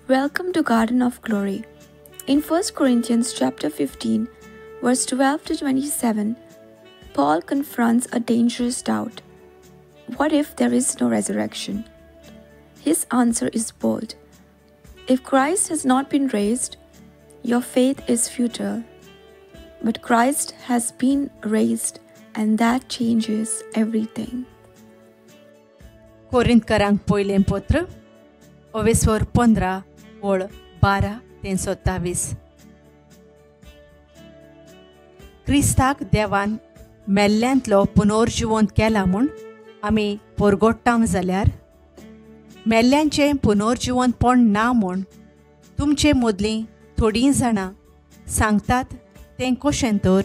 Welcome to Garden of Glory. In 1 Corinthians chapter 15, verse 12 to 27, Paul confronts a dangerous doubt. What if there is no resurrection? His answer is bold. If Christ has not been raised, your faith is futile. But Christ has been raised, and that changes everything. कोरिंतकारांक पयलें पत्र ओवेस्वर 15 ओळ 12 ते 27. क्रिस्ताक देवान मेल्ल्यांतलो पुनर्जिवंत केला म्हूण आमी पोरगोट्टांव जाल्यार मेल्ल्यांचें पुनर्जिवंतपण ना म्हूण तुमचे मदलीं थोडीं जाणां सांगतात तें कशें तर?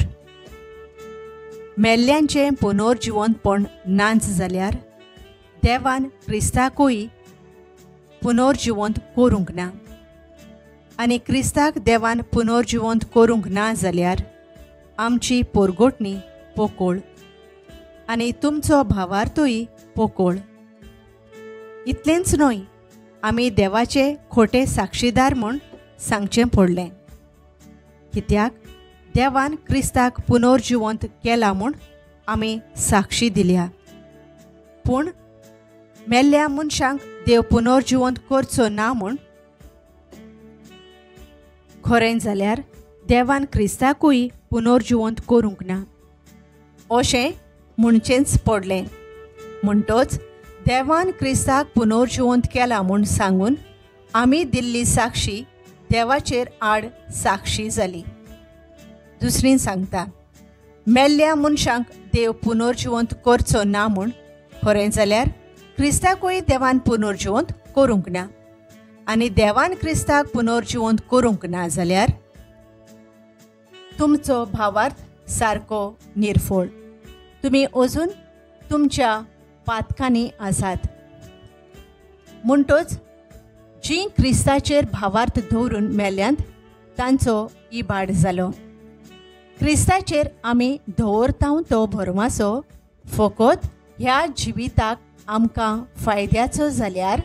मेल्ल्यांचें पुनर्जिवंतपण नाच जाल्यार देवान क्रिस्ताकूय पुनर्जिवंत करूंक ना, आनी क्रिस्ताक देवान पुनर्जिवंत करूंक ना जाल्यार आमची पोरगोटणी पोकोळ आनी तुमचो भावार्थूय पोकोळ. इतलेंच न्हय, आमी देवाचे खोटे साक्षीदार म्हूण सांगचें पडलें, कित्याक देवान क्रिस्ताक पुनर्जिवंत केला म्हूण आमी साक्षी दिल्या. पूण मेल्ल्या मनशांक देव पुनर्जिवंत करचो ना म्हूण खरें जाल्यार देवान क्रिस्ताकूय पुनर्जिवंत करूंक ना अशें म्हणचेंच पडलें. म्हणटच देवान क्रिस्ताक पुनर्जिवंत केला म्हूण सांगून आमी दिल्ली साक्षी देवाचेर आड साक्षी जाली. दुसरी सांगता, मेल्ल्या मनशांक देव पुनर्जिवंत करचो ना म्हूण खरें जाल्यार क्रिस्ताकूय देवान पुनर्जिवंत करूंक ना, आनी देवान क्रिस्ताक पुनर्जिवंत करूंक ना जाल्यार तुमचो भावार्थ सारको निर्फोळ, तुमी अजून तुमच्या पातकांनी आसात. म्हणटच जीं क्रिस्ताचेर भावार्थ दवरून मेल्यांत तांचो इबाड जालो. क्रिस्ताचेर आमी दवरता तो भरमासो फकत ह्या जिविताक आमकां फायद्याचो जाल्यार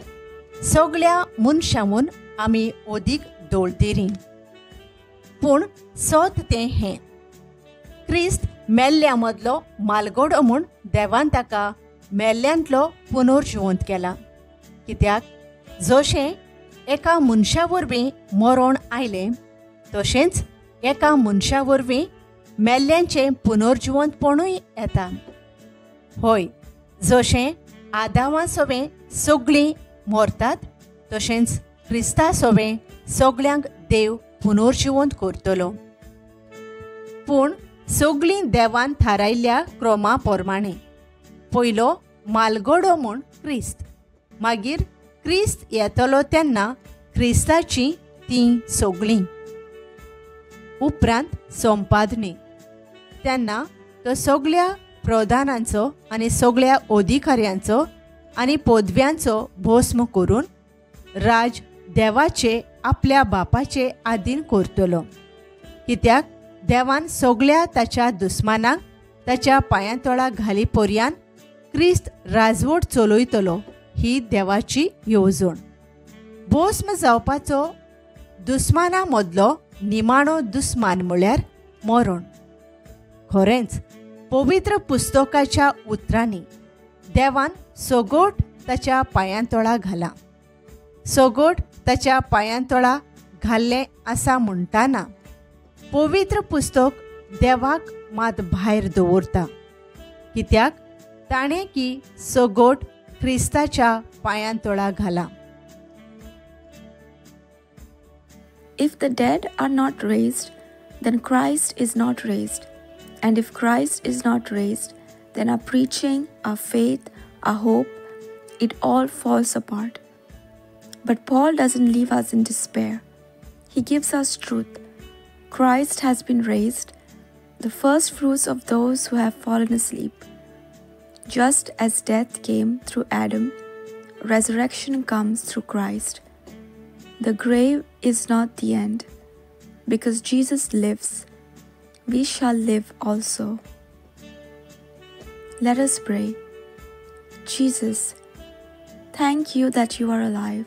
सगळ्या मनशां म्हूण आमी अदीक दोळतेरी. पूण सत तें हें, क्रिस्त मेल्ल्या मदलो मालगोडो म्हूण देवान ताका मेल्ल्यांतलो पुनर्जिवंत केला. कित्याक जशें एका मनशा वरवीं मरण आयलें तशेंच एका मनशा वरवीं मेल्ल्यांचें पुनर्जिवंतपणूय येता. हय, जशें आदावा सवें सगळीं मरतात तशेंच क्रिस्ता सवें सगळ्यांक देव पुनर्जिवंत करतलो. पूण सगळीं देवान थारायल्ल्या क्रमा प्रमाणें, पयलो मालगडो म्हूण क्रिस्त, मागीर क्रिस्त येतलो तेन्ना क्रिस्ताची तीं सगळीं, उपरांत संपादनी तेन्ना तो सगळ्या प्रधानांचो आनी सगळ्या अधिकाऱ्यांचो आनी पदव्यांचो भस्म करून राज देवाचे आपल्या बापाचे आदीन करतलो. कित्याक देवान सगळ्या ताच्या दुस्मानांक ताच्या पांयांतोळा घाली पर्यान क्रिस्त राजवट चलयतलो ही देवाची येवजण. भस्म जावपाचो दुस्माना मदलो निमाणो दुस्मान म्हळ्यार मरण. खरेंच पवित्र पुस्तकाच्या उतरांनी देवान सगोट ताच्या पांयांतोळा घाला. सगोट ताच्या पांयांतोळा घाल्लें आसा म्हणटाना पवित्र पुस्तक देवाक मात भायर दवरता, कित्याक ताणें की सगोट क्रिस्ताच्या पांयांतोळा घाला. If the dead are not raised, then Christ is not raised. And if Christ is not raised, then our preaching, our faith, our hope, it all falls apart. But Paul doesn't leave us in despair. He gives us truth. Christ has been raised, the first fruits of those who have fallen asleep. Just as death came through Adam, resurrection comes through Christ. The grave is not the end. Because Jesus lives, we shall live also. Let us pray. Jesus, thank you that you are alive.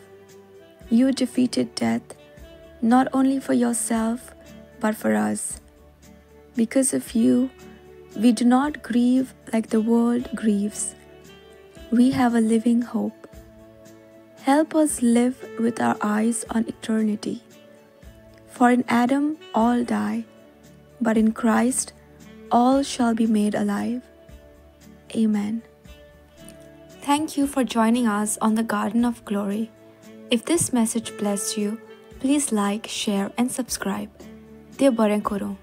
You defeated death, not only for yourself, but for us. Because of you, we do not grieve like the world grieves. We have a living hope. Help us live with our eyes on eternity. For in Adam all die, but in Christ all shall be made alive. Amen. Thank you for joining us on the Garden of Glory. If this message blessed you, please like, share, and subscribe. Dev बरें करूं.